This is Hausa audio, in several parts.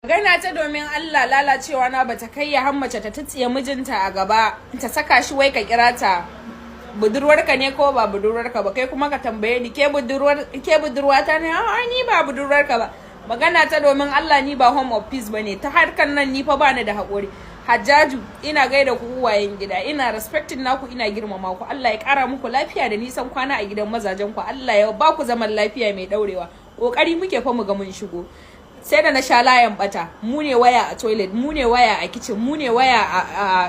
Magana ta domin Allah, lalacewa na bata kai ya hammace ta tsiye mijinta a gaba ta saka shi wai ka kira ta budurwarka ne ko ba budurwarka ba. Kai kuma ka tambaye ni, ke budurwar ke budurwata ne? A ni ba budurwarka ba. Magana ta domin Allah, ni ba Home of Peace bane ta harkan nan, ni fa bani da haƙuri. Hajjaju, ina gaida ku uwayen gida, ina respecting naku, ina girmama ku. Allah ya kara muku lafiya da nisan kwana a gidan mazajen ku. Allah ya ba ku zaman lafiya mai daurewa. Kokari muke fa mu ga mun shigo, sai da na sha layan bata. Mu ne waya a toilet, mu ne waya a kitchen, mu ne waya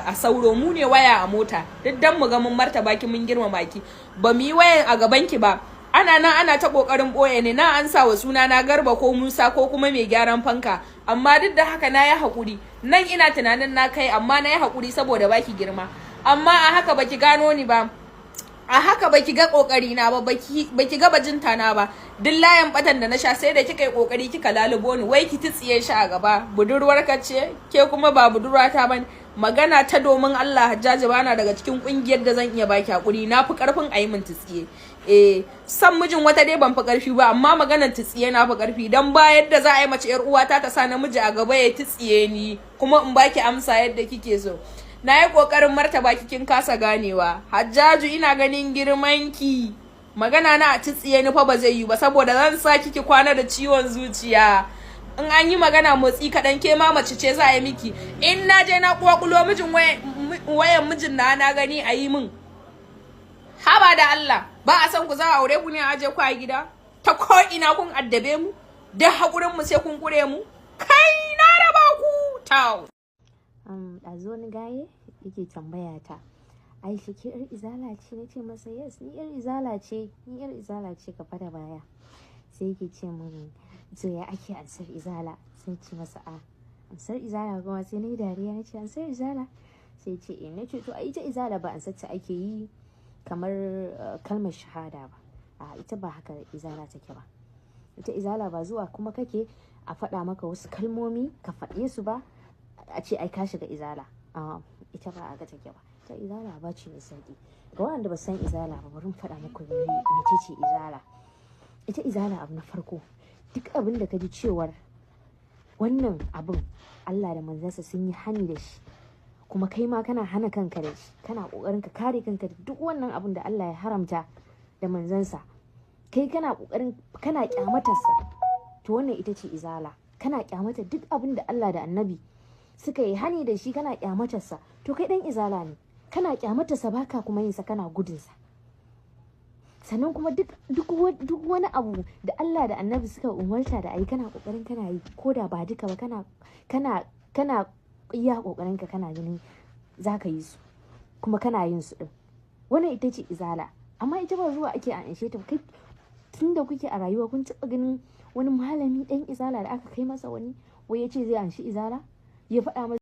a sauro, mu ne waya a mota, duk dan mu ga mun martaba ki, mun girmama ki. Ba mu yi wayan a gaban ki ba. Ana nan ana ta kokarin boye ne na an sa wa suna na Garba ko Musa ko kuma mai gyaran fanka, amma duk da haka na yi hakuri. Nan ina tunanin na kai, amma na yi hakuri saboda baki girma. Amma a haka baki gano ni ba, a haka baki ga kokari na ba, baki ga bajinta na ba. Duk layan batan da na sha, sai da kika yi kokari kika lalubo ni, wai ki tsiye shi a gaba, budurwar ka ce, ke kuma ba budurwata bane. Magana ta domin Allah, Hajjaji, bana daga cikin kungiyar da zan iya baki hakuri. Na fi karfin a yi min tsiye. Eh, san mijin wata dai ban fi karfi ba, amma maganar tsiye na fi karfi, dan ba yadda za a yi mace yar uwata ta sa namiji a gaba ya tsiye ni kuma in baki amsa yadda kike so. Na yi kokarin martaba ki, kin kasa ganewa. Hajjaju, ina ganin girman ki. Magana na a tsiye ni fa ba zai yi ba, saboda zan sa kiki kwana da ciwon zuciya. In an yi magana motsi kaɗan, ke ma mace ce, za a yi miki. In na je na kwakulo mijin wayan mijin na na gani a yi min. Haba da Allah, ba a san ku, za a aure ku ne a aje ku a gida? Ta ko ina kun addabe mu, da haƙurin mu sai kun kure mu. Kai, na raba ku tau. Ɗazu wani gaye yake tambaya ta, "Aisha, ke yar Izala ce?" Na ce masa, "Yes, ni yar Izala ce, ni yar Izala ce gaba da baya." Sai yake ce min, "To ya ake ansar Izala?" Sai ce masa, "A ansar Izala kuma?" Sai na yi dariya, na ce, "Ansar Izala?" Sai ce, "Eh." Na ce, "To ai ita Izala ba ansar ta ake yi kamar kalmar shahada ba. A ita ba haka Izala take ba. Ita Izala ba zuwa kuma kake a faɗa maka wasu kalmomi ka faɗe su ba, a ce ai ka shiga Izala. Ita ba a ga take ba. Ita Izala ba ce mai sauki." Ga waɗanda ba san Izala ba, bari mu faɗa muku mece ce Izala. Ita Izala, abu na farko, duk abin da ka ji cewar wannan abin Allah da manzansa sun yi hani da shi, kuma kai ma kana hana kanka da shi, kana kokarin ka kare kanka da duk wannan abin da Allah ya haramta da manzansa, kai kana kokarin kana kyamatarsa, to wannan ita ce Izala. Kana kyamata duk abin da Allah da Annabi suka yi hani da shi, kana kyamatarsa, to kai dan Izala ne. Kana kyamatarsa, baka kuma yin sa, kana gudunsa. Sannan kuma duk wani abu da Allah da Annabi suka umarta da ayi, kana kokarin kana yi, ko da ba duka ba, kana iya kokarin ka, kana ganin zaka yi su kuma kana yin su din. Wannan ita ce Izala. Amma ita ba zuwa ake a anshe ta. Kai, tunda kuke a rayuwa, kun taɓa ganin wani malami dan Izala da aka kai masa wani wai ya ce zai anshi Izala, ya faɗa masa?